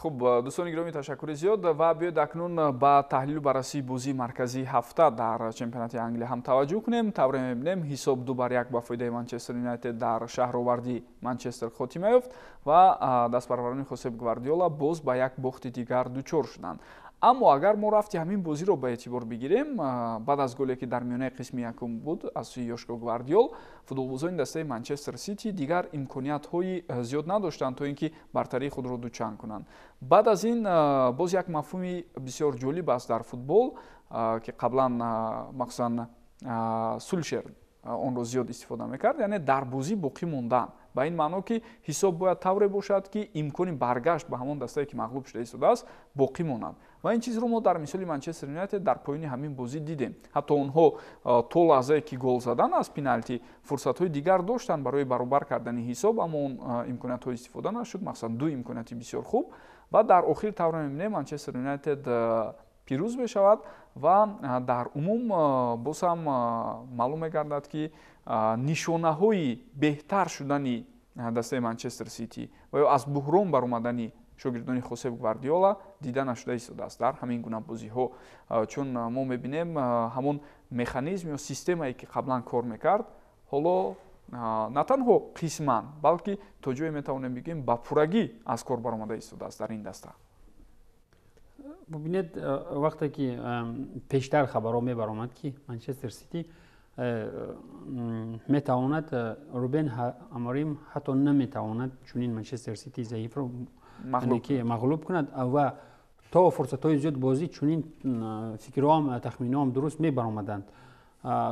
Хуб, дӯстони гиромӣ, ташаккури зиёд ва биёед акнун ба таҳлилу баррасии бозии марказии ҳафта дар чемпионати Англия ҳам таваҷҷӯҳ кунем. Тавре мебинем, ҳисоб 2-1 ба фоидаи Манчестер Юнайтед дар шаҳроварди Манчестер хотима ёфт ва дастпарварони Хосеп Гвардиола боз ба як бохти дигар дучор шуданд. Аммо агар мо рафти ҳамин бозиро ба эътибор бигирем, баъд аз голе, ки дар миёнаи қисми якум буд аз сӯи Ёшко Гвардиол, футболбозони дастаи Манчестер Сити дигар имкониятҳои зиёд надоштанд, то ин ки бартарии худро дучанд кунанд. Баъд аз ин боз як мафҳуми бисёр ҷолиб аст дар футбол, ки қаблан махсусан Сулшер онро зиёд истифода мекард, яъне дар бозӣ боқӣ мондан, ба ин маъно, ки ҳисоб бояд тавре бошад, ки имкони баргашт ба ҳамон дастае, ки мағлуб шуда истодааст, боқӣ монад. Ва ин чизро мо дар мисоли Манчестер Юнайтед дар поёни ҳамин бозӣ дидем. Ҳатто онҳо то лаҳзае, ки гол задан аз пеналти, фурсатҳои дигар доштанд барои баробар кардани ҳисоб, аммо он имкониятҳо истифода нашуд, махсусан ду имконияти бисёр хуб. Ва дар охир, тавре мебинем, Манчестер Юнайтед пирӯз мешавад ва дар умум боз ҳам маълум мегардад, ки нишонаҳои беҳтар шудани дастаи Манчестер Сити ва ё аз буҳрон баромадани шогирдони Хосеп Гвардиола дида нашуда истодааст дар ҳамин гуна бозиҳо, чун мо мебинем, ҳамон механизм ё системае, ки қаблан кор мекард, ҳоло на танҳо қисман, балки то ҷое метавонем бигӯем, ба пуррагӣ аз кор баромада истодааст дар ин даста. Бубинед, вақте ки пештар хабарҳо мебаромад, ки Манчестер Сити метавонад, Рубен Аморим ҳатто наметавонад чунин Манчестер Сити заифро мағлуб кунад ва то фурсатҳои зиёд бозӣ чунин фикрҳоам, тахминҳоам дуруст мебаромаданд.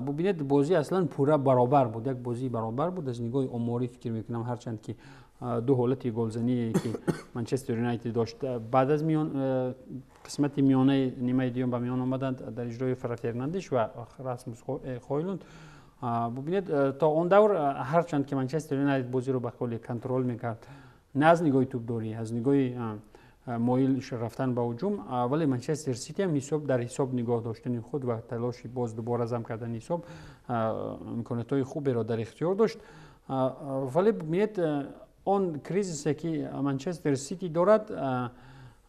Бубинед, бозӣ аслан пурра баробар буд, як бозии баробар буд аз нигоҳи оморӣ, фикр мекунам, ҳарчанд ки ду ҳолати голзание, ки Манчестер Юнайтед дошт, баъд аз қисмати миёнаи нимаи дуюм ба миён омаданд дар иҷрои Фернандиш ва Расмус Хойлунд. Бубинед, то он давр, ҳарчанд ки Манчестер Юнайтед бозиро ба қавли контрол мекард, на аз нигоҳи тӯбдорӣ, аз нигоҳи моил рафтан ба ҳуҷум, вале Манчестер Сити ҳам ҳисоб дар ҳисоб нигоҳ доштани худ ва талоши боз дубора зам кардани ҳисоб имкониятҳои хуберо дар ихтиёр дошт. Вале бубинед, он кризисе, ки Манчестер Сити дорад,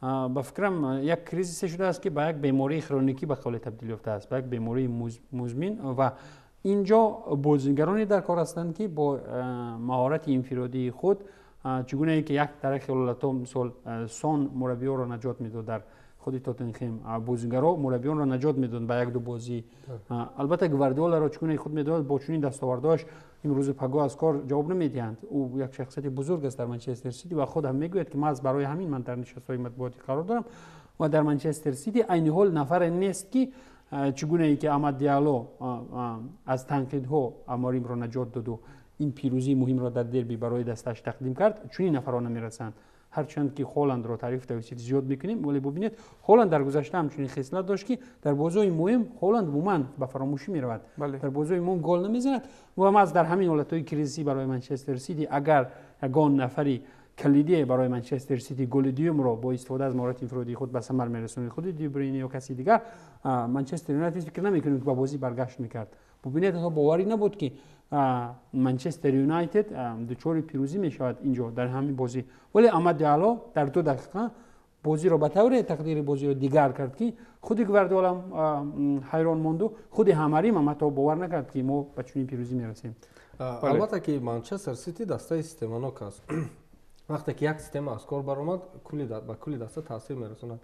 ба фикрам, як кризисе шудааст, ки ба як бемории хроникӣ ба қавле табдил ёфтааст, ба як бемории музмин. Ва инҷо бозигароне дар кор ҳастанд, ки бо маҳорати инфиродии худ, чӣ гунае ки як тарафи ҳолатҳо, мисол, Сон мураббиёро наҷот медод дар худи Тоттенхем, бозигаро мураббиёнро наҷот медоданд ба як ду бозӣ. Албатта, Гвардиоларо, чӣ гунае худ медонад, бо чунин дастовардҳояш имрӯзу пагоҳ аз кор ҷавоб намедиҳанд. Ӯ як шахсияти бузург аст дар Манчестер Сити ва худ ҳам мегӯяд, ки маҳз барои ҳамин ман дар нишастҳои матбуотӣ қарор дорам. Ва дар Манчестер Сити айни ҳол нафаре нест, ки чӣ гунае ки Амад Диало аз танқидҳо Аморимро наҷот доду ин пирӯзии муҳимро дар дерби барои дастааш тақдим кард, чунин нафарҳо намерасанд. Ҳарчанд ки Холандро таъриф тавсиф зиёд мекунем, вале бубинед, Холанд дар гузашта ҳамчунин хислат дошт, ки дар бозиҳои муҳим Холанд умуман ба фаромӯшӣ меравад, дар бозиҳои муҳим гол намезанад. Ва маҳз дар ҳамин ҳолатҳои кризисӣ барои Манчестер Сити, агар ягон нафари калидие барои Манчестер Сити голи дуюмро бо истифода аз маҳорати инфиродии худ ба самар мерасонид, худи Дебрюйне ё каси дигар, Манчестер Юнайтед, фикр намекунем, ки ба бозӣ баргашт мекард. Бубинед, ҳатто боварӣ набуд, ки Манчестер Юнайтед дучори пирӯзӣ мешавад инҷо, дар ҳамин бозӣ, вале Амад Диало дар 2 дақиқа бозиро ба тавре тақдири бозиро дигар кард, ки худи Гвардиолам ҳайрон монду худи Аморим ҳам ҳатто бовар накард, ки мо ба чунин пирӯзӣ мерасем. Албатта, ки Манчестер Сити дастаи системанок аст. Вақте ки як система аз кор баромад, ба кулли даста таъсир мерасонад.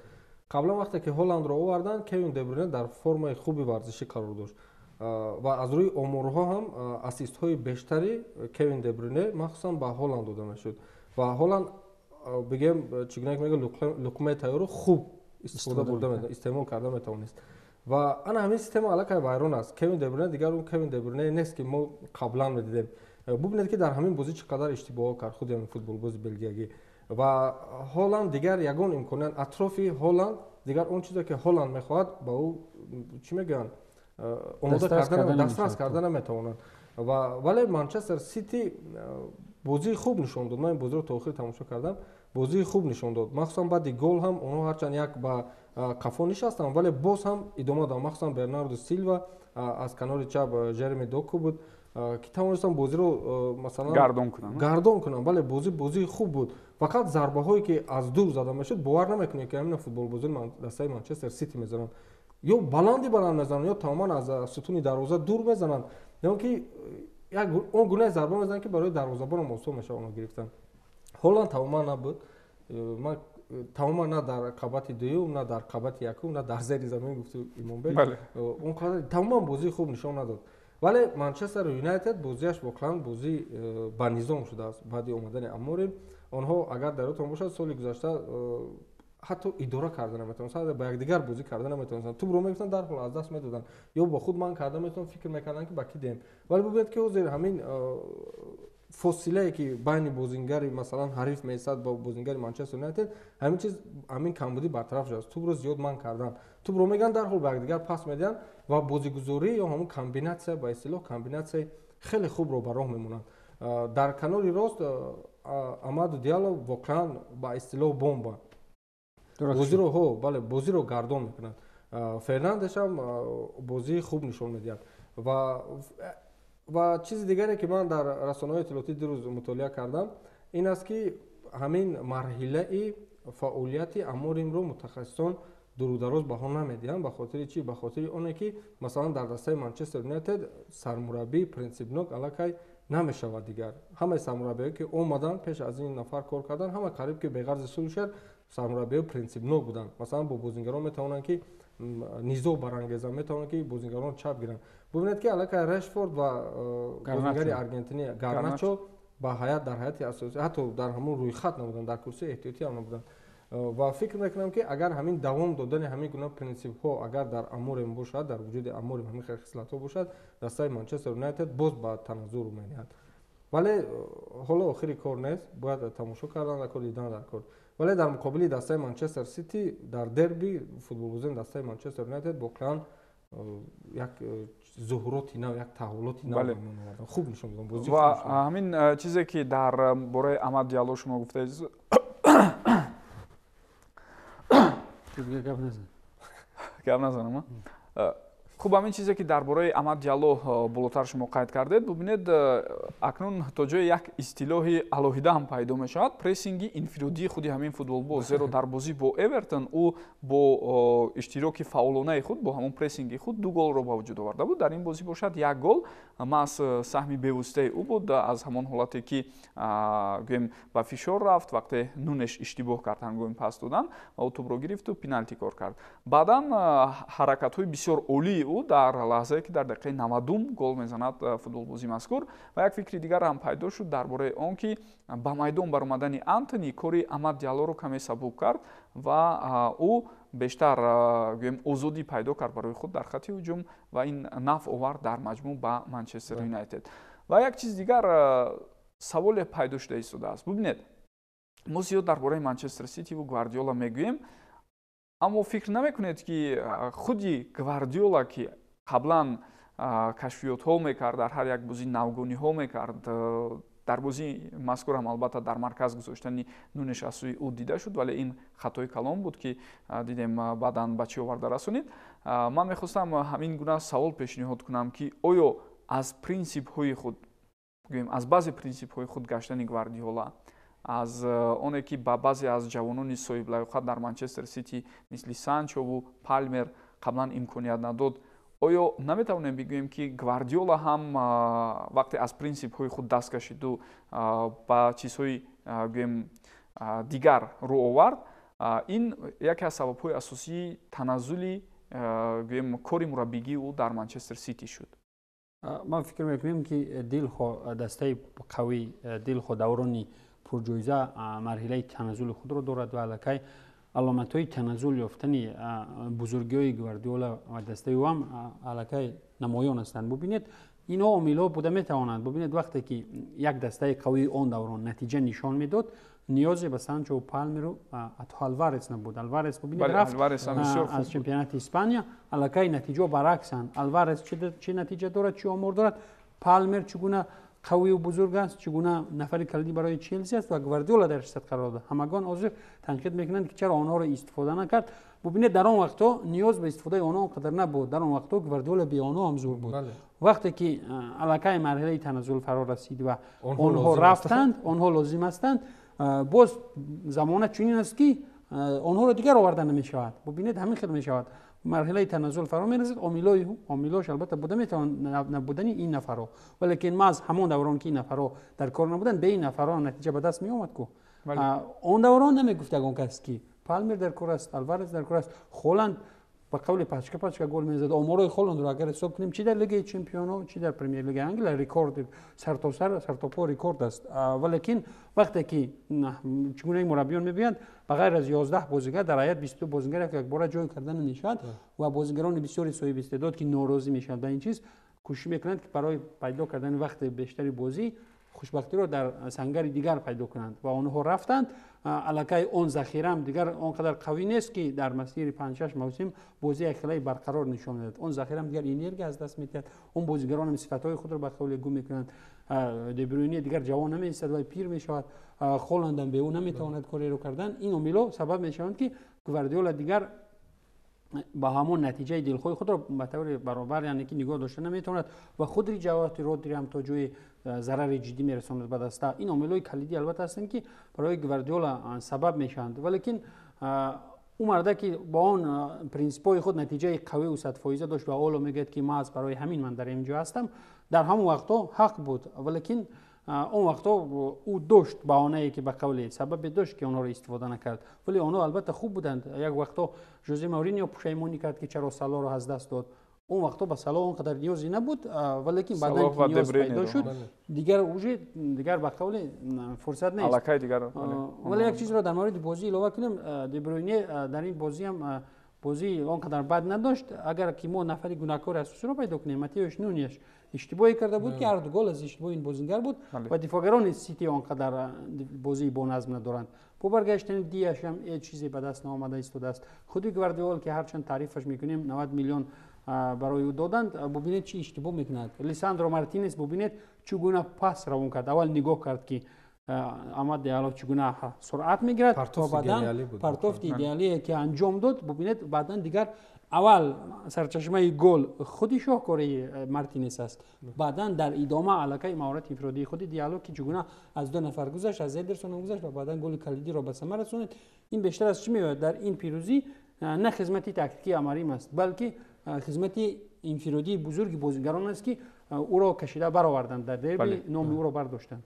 Қаблан, вақте ки Ҳолландро оварданд, Кевин Дебрюне дар формаи хуби варзишӣ қарор дошт ва аз рӯи оморҳо ҳам ассистҳои бештари Кевин Дебрюне махсусан ба Ҳолланд дода мешуд. Ва Ҳолланд, бигем, чӣ гуна мега, луқмаи тайёрро хуб истифода бурда, истеъмол карда метавонист. Ва ана ҳамин система аллакай вайрон аст. Кевин Дебрюне дигар он Кевин Дебрюне нест, ки мо қаблан медидем. Бубинед, ки дар ҳамин бозӣ чӣ қадар иштибоҳҳо кард худи ҳамин футболбози белгиягӣ. Ва Ҳолланд дигар ягон имконият, атрофи Ҳолланд дигар он чизе, ки Ҳолланд мехоҳад, ба ӯ, чӣ мегӯянд, омода карда, дастрас карда наметавонанд. Ва вале Манчестер Сити бозии хуб нишон дод. Ман ин бозиро то охир тамошо кардам. Бозии хуб нишон дод, махсусан баъди гол ҳам онҳо ҳарчанд як ба қафо нишастанд, вале боз ҳам идома доданд. Махсусан Бернардо Силва, аз канори чап Жереми Доку буд. ки тавонистанд бозиро масалан гардон кунанд. Бале, бозии хуб буд. Фақат зарбаҳое ки аз дур зада мешуд, бовар намекунед ки ҳамин футболбозони дастаи Манчестер Сити мезананд. Ё баланди баланд мезананд, ё тамоман аз сутуни дарвоза дур мезананд, ё ки як он гунаи зарба мезананд, ки барои дарвозабонам осон мешавад онро гирифтан. Ҳоланд тамоман набуд. Ман тамоман на дар қабати дуюм, на дар қабати якум, на дар зери замин, гуфти Имонбек. Он қадар тамоман бозии хуб нишон надод. Вале Манчестер Юнайтед бозиаш воқеан бозӣ ба низом шудааст баъди омадани Аморим. Онҳо, агар дар ёдтон бошад, соли гузашта ҳатто идора карда наметавонистанд, ба якдигар бозӣ карда наметавонистанд. Тӯбро мегирифтанд, дарҳол аз даст медоданд, ё бо худ ман карда метавонанд, фикр мекарданд ки ба кӣ диҳем. Вале бубинед ки ҳозир ҳамин фосилае ки байни бозингари масалан ҳариф меистад бо бозингари Манчестер Юнайтед, ҳамин чиз, ҳамин камбудӣ бартараф шудааст. Тӯбро зиёд ман карданд, тӯбро мегиранд, дарҳол ба якдигар пас медиҳанд ва бозигузорӣ ё ҳамун комбинатсия, ба истилоҳ комбинатсияи хеле хубро ба роҳ мемонанд. Дар канори рост Амаду Диало воқеан ба истилоҳ бомба. Бозиро, ҳо, бале, бозиро гардон мекунад. Фернандеш ҳам бозии хуб нишон медиҳад. Ва чизи дигаре ки ман дар расонаҳои иттилоотӣ дирӯз мутолиа кардам, ин аст ки ҳамин марҳилаи фаъолияти Аморимро мутахассисон дурудароз баҳо намедиҳанд. Ба хотири чӣ? Ба хотири оне ки масалан дар дастаи Манчестер Юнайтед сармураббии принсипнок аллакай намешавад дигар. Ҳамаи сармураббиҳое ки омаданд, пеш аз ин нафар кор карданд, ҳама қариб ки беғарзи Сулшер сармураббиҳои принсипнок буданд. Масалан бо бозингарон метавонанд ки низоъ барангезанд, метавонанд ки бозингарон чап гиранд. Бубинед ки аллакай Решфорд ва бозингари аргентини Гарначо ба ҳаят, дар ҳайати асосӣ ҳатто дар ҳамон рӯйхат набуданд, дар курсии эҳтиётӣ ҳам набуданд. Ва фикр мекунам ки агар ҳамин давом додани ҳамин гуна принсипҳо агар дар Аморим бошад, дар вуҷуди Аморим ҳамин хел хислатҳо бошад, дастаи Манчестер Юнайтед боз ба таназзул рӯ мениҳад. Вале ҳоло охири кор нест, бояд тамошо кардан дар кор, дидан дар кор. Вале дар муқобили дастаи Манчестер Сити дар дерби футболбозони дастаи Манчестер Юнайтед воқеан як зуҳуроти нав, як таҳаввулоти нав хуб нишон доданд. Бозии ва ҳамин чизе ки дар бораи Амад Диало шумо гуфтаед, гап назанам. Хуб, ҳамин чизе ки дар бораи Амад Диало болотар шумо қайд кардед, бубинед, акнун то ҷои як истилоҳи алоҳида ҳам пайдо мешавад, прессинги инфиродии худи ҳамин футболбоз. Зеро дар бозӣ бо Эвертон ӯ бо иштироки фаъолонаи худ, бо ҳамон прессинги худ 2 голро ба вуҷуд оварда буд. Дар ин бозӣ бошад 1 гол маҳз саҳми бевоситаи ӯ буд аз ҳамон ҳолате ки гӯем ба фишор рафт, вақте Нунеш иштибоҳ кард ҳангоми пас додан ва ӯ тӯбро гирифту пеналти кор кард. Баъдан ҳаракатҳои бисёр олии ӯ дар лаҳзае ки дар дақиқаи 90 гол мезанад футболбози мазкур. Ва як фикри дигар ҳам пайдо шуд дар бораи он ки ба майдон баромадани Антони кори Амад Диалоро каме сабук кард ва ӯ бештар гӯем озодӣ пайдо кард барои худ дар хати ҳуҷум ва ин нафъ овард дар маҷмӯъ ба Манчестер Юнайтед. Ва як чиз дигар саволе пайдо шуда истодааст. Бубинед, мо зиёд дар бораи Манчестер Сити ву Гвардиола мегӯем, аммо фикр намекунед ки худи Гвардиола, ки қаблан кашфиётҳо мекард, дар ҳар як бозӣ навгониҳо мекард, дар бозии мазкур ҳам албатта дар марказ гузоштани Нунеш аз сӯи ӯ дида шуд, вале ин хатои калон буд ки дидем баъдан ба чӣ оварда расонид. Ман мехостам ҳамин гуна савол пешниҳод кунам ки оё аз принсипҳои худ, гӯем аз баъзе принсипҳои худ гаштани Гвардиола, аз оне ки ба баъзе аз ҷавонони соҳиблаёқат дар Манчестер Сити мисли Санчову Палмер қаблан имконият надод, оё наметавонем бигӯем ки Гвардиола ҳам вақте аз принсипҳои худ даст кашиду ба чизҳои гӯем дигар рӯ овард, ин яке аз сабабҳои асосии таназзули гӯем кори мураббигии ӯ дар Манчестер Сити шуд? Ман фикр мекунем ки дилхоҳ дастаи қавӣ, дилхоҳ даврони пурҷоиза марҳилаи таназзули худро дорад ва аллакай аломатҳои таназзул ёфтани бузургиҳои Гвардиола ва дастаи ӯ ҳам аллакай намоён ҳастанд. Бубинед, инҳо омилҳо буда метавонанд. Бубинед, вақте ки як дастаи қавии он даврон натиҷа нишон медод, ниёзе ба Санчо, Палмеру, ҳатто Алварес набуд. Алварес, бубинед, рафт аз чемпионати Испания, аллакай натиҷаҳо баръаксанд. Алварес чӣ натиҷа дорад, чӣ омор дорад, Палмер чӣ гуна қавию бузург аст, чӣ гуна нафари калидӣ барои Челси аст ва Гвардиола дар шисат қарор дод. Ҳамагон ҳозир танқид мекунанд, ки чаро онҳоро истифода накард. Бубинед, дар он вақтҳо ниёз ба истифодаи онҳо он қадар набуд. Дар он вақтҳо Гвардиола бе онҳо ҳам зур буд. Вақте ки аллакай марҳилаи таназзул фаро расид ва онҳо рафтанд, онҳо лозим ҳастанд, боз замона чунин аст, ки онҳоро дигар оварда намешавад. Бубинед, ҳамин хел мешавад. Марҳилаи таназзул фаро мерасад, омилош албатта буда метавонад набудани ин нафарҳо, валекин маҳз ҳамон даврон, ки ин нафарҳо дар кор набуданд, бе ин нафарҳо натиҷа ба даст меомад ку. Он даврон намегуфт ягон кас, ки Палмер дар кор аст, Алварес дар кор аст, Холанд ба қавли пачка пачка гол мезад. Оморои Холандро агар ҳисоб кунем, чи дар Лигаи чемпионҳо, чи дар Премер Лигаи Англия, рекорд сартосар, сартопо рекорд аст. Валекин вақте ки чӣ гуна мураббиён мебиёянд, ба ғайр аз 11 бозигар дар ҳайат 22 бозигар якбора ҷой карда намешавад ва бозигарони бисёри соҳиби истеъдод, ки норозӣ мешаванд ба ин чиз, кӯшиш мекунанд, ки барои пайдо кардани вақти бештари бозӣ хушбахтиро дар сангари дигар пайдо кунанд ва онҳо рафтанд. Аллакай он захираам дигар он қадар қавӣ нест, ки дар масири 5-6 мавсим бозии якхелаи барқарор нишон медиҳад. Он захираам дигар энергия аз даст медиҳад, он бозигаронам сифатҳои худро ба қавле гум мекунанд. Дебрюйне дигар ҷавон намеистад ва пир мешавад, Холандам бе ӯ наметавонад кореро кардан. Ин омилҳо сабаб мешаванд, ки Гвардиола дигар ба ҳамон натиҷаи дилхоҳи худро ба таври баробар, яъне ки нигоҳ дошта наметавонад ва худри ҷавоҳати Родри ҳам то ҷои зарари ҷиддӣ мерасонад ба даста. Ин омилҳои калидӣ албатта ҳастанд, ки барои Гвардиола сабаб мешаванд. Валекин ӯ марда, ки бо он принсипҳои худ натиҷаи қавию садфоиза дошт ва ҳоло мегӯяд, ки маҳз барои ҳамин ман дар ин ҷо ҳастам, дар ҳамон вақтҳо ҳақ буд. Валекин он вақтҳо ӯ дошт баҳонае, ки ба қавле сабабе дошт, ки онҳоро истифода накард, вале онҳо албатта хуб буданд. Як вақтҳо Жозе Мауриньо пушаймонӣ кард, ки чаро Салоро аз даст дод. Он вақтҳо ба Салоҳ он қадар ниёзе набуд, валекин баъдан ки ниёз пайдо шуд, дигар уже дигар ба қавле фурсат нест. Аллакай дигар. Вале як чизро дар мавриди бозӣ илова кунем. Дебрюйне дар ин бозӣ ҳам бозии он қадар бад надошт. Агар ки мо нафари гунаҳкори асосиро пайдо кунем, Матеош Нунеш иштибоҳе карда буд, ки ҳарду гол аз иштибоҳи ин бозингар буд ва дифоъгарони Сити он қадар бозии боназм надоранд. Бо баргаштани Диаш ҳам ҳеҷ чизе ба даст наомада истодааст. Худи Гвардиол, ки ҳарчанд таърифаш мекунем, 90 миллион барои ӯ доданд, бубинед, чӣ иштибоҳ мекунад. Лисандро Мартинес, бубинед, чӣ гуна пас равон кард. Аввал нигоҳ кард, ки Амад Диало чӣ гуна суръат мегирад, то баъдан партофти идеалие, ки анҷом дод. Бубинед, баъдан дигар аввал сарчашмаи гол худи шоҳкории Мартинес аст, баъдан дар идома аллакай маҳорати инфиродии худи Диало, ки чӣ гуна аз ду нафар гузашт, аз Эдерсон гузашт ва баъдан голи калидиро ба самар расонид. Ин бештар аз чӣ меояд? Дар ин пирӯзӣ на хизмати тактикии Амарим аст, балки хизмати инфиродии бузурги бозигарон аст, ки ӯро кашида бароварданд, дар дерби номи ӯро бардоштанд.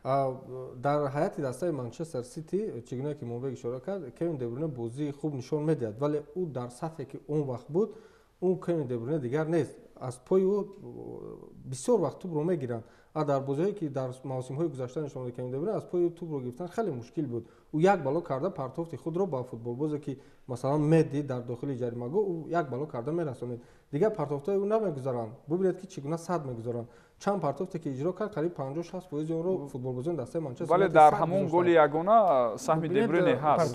Дар ҳайати дастаи Манчестер Сити, чӣ гуна ки Момбек ишора кард, Кевин Дебрюне бозии хуб нишон медиҳад, вале ӯ дар сатҳе, ки он вақт буд, он Кевин Дебрюне дигар нест. Аз пои ӯ бисёр вақт тӯбро мегиранд. Дар бозиҳое, ки дар мавсимҳои гузашта нишон дод Кевин Дебрюне, аз пои ӯ тӯбро гирифтан хеле мушкил буд. Ӯ як бало карда партофти худро ба футболбозе, ки масалан медид дар дохили ҷаримагоҳ, ӯ як бало карда мерасонид, дигар партофтҳои ӯ намегузаранд. Бубинед, ки чӣ гуна сад мегузаранд. Чанд партофте, ки иҷро кард, қариб 50-60 фоизи онро футболбозони дастаи Манчестер Вале дар ҳамон голи ягона саҳми Дебрюне ҳаст.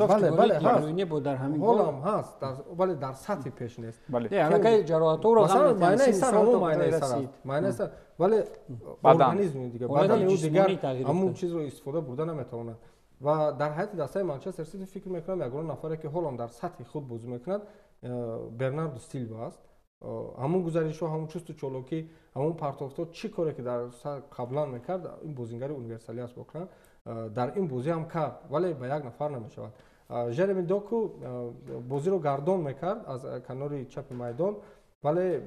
Ҳолам ҳаст, вале дар сатҳи пеш нест. Аллакай ҷароҳатҳоро майнаи сар, ҳамон майнаи сар аст, майнаи сар, вале организми дигар, бадани ӯ дигар ҳамон чизро истифода бурда наметавонад. Ва дар ҳайати дастаи Манчестер Сити фикр мекунам, ягона нафаре, ки ҳолам дар сатҳи худ бозӣ мекунад, Бернардо Силва аст. Ҳамон гузаришҳо, ҳамон чусту чолокӣ, ҳамон партофтҳо, чӣ коре ки дар қаблан мекард, ин бозингари универсалӣ аст воқеан, дар ин бозӣ ҳам кард, вале ба як нафар намешавад. Жереми Доку бозиро гардон мекард аз канори чапи майдон, вале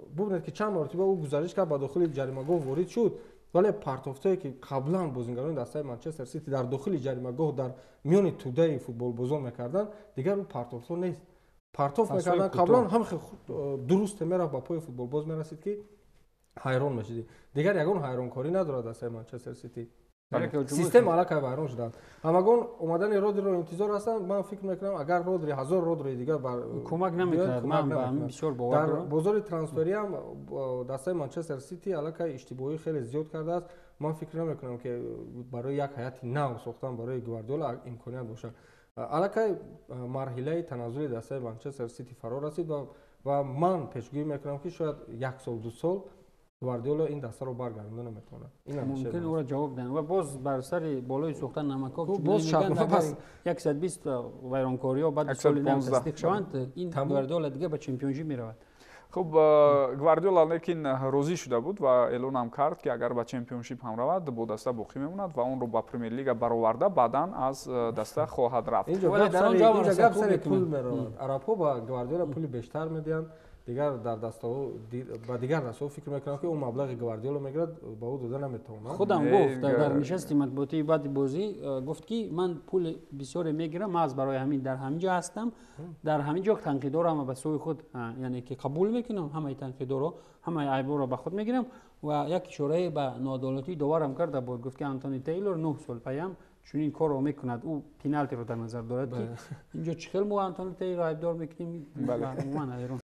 бубинед, ки чанд маротиба ӯ гузариш кард, ба дохили ҷаримагоҳ ворид шуд, вале партофтое, ки қаблан бозингарони дастаи Манчестер Сити дар дохили ҷаримагоҳ дар миёни тӯдаи футболбозон мекарданд, дигар ӯ партофтҳо нест. Партоф мекарданд қаблан, ҳам дурусте мерафт, ба пои футболбоз мерасид, ки ҳайрон мешудӣ. Дигар ягон ҳайронкорӣ надорад дастаи Манчестер Сити. Система аллакай вайрон шуданд. Ҳамагон омадани Родриро интизор ҳастанд. Ман фикр мекунам, агар Родри, ҳазор Родри дигар кӯмак намекунад. Бисёр бовар. Дар бозори трансфериам дастаи Манчестер Сити аллакай иштибоҳӣ хеле зиёд кардааст. Ман фикр намекунам, ки барои як ҳайати нав сохтан барои Гвардиола имконият бошад. Аллакай марҳилаи таназзули дастаи Манчестер Сити фаро расид ва ман пешгӯӣ мекунам, ки шояд як сол, 2 сол Гвардиола ин дастаро баргардонда наметавонад. Мумкин ӯро ҷавоб диҳанд ва боз бар сари болои сӯхта намакоб боз 120 вайронкориҳо баъди соли нав тасдиқ шаванд, ин Гвардиола дига ба чемпионшип меравад. Хуб, Гвардиола лекин розӣ шуда буд ва эълонам кард, ки агар ба чемпионшип ҳам равад, бо даста боқӣ мемонад ва онро ба Премер-лига бароварда, баъдан аз даста хоҳад рафт. Инҷо гап сари пул меравад. Арабҳо ба Гвардиола пули бештар медиҳанд, дигар дар дастаҳо, ба дигар дастаҳо фикр мекунам, ки ӯ маблағи Гвардиола мегирад, ба ӯ дода наметавонад. Худам гуфт дар нишасти матбуотии баъди бозӣ, гуфт, ки ман пули бисёре мегирам, маҳз барои ҳамин дар ҳамин ҷо ҳастам, дар ҳамин ҷо танқидоро ҳама ба сӯи худ, яъне ки қабул мекунам, ҳамаи танқидоро, ҳамаи айборо ба худ мегирам. Ва як ишорае ба ноадолатии доварам карда буд, гуфт, ки Антони Тейлор 9 сол паям чунин корро мекунад. Ӯ пеналтиро дар назар дорад, ки инҷо чӣ хел мо Антони Тейлор айбдор мекунем, умуман ҳайрон.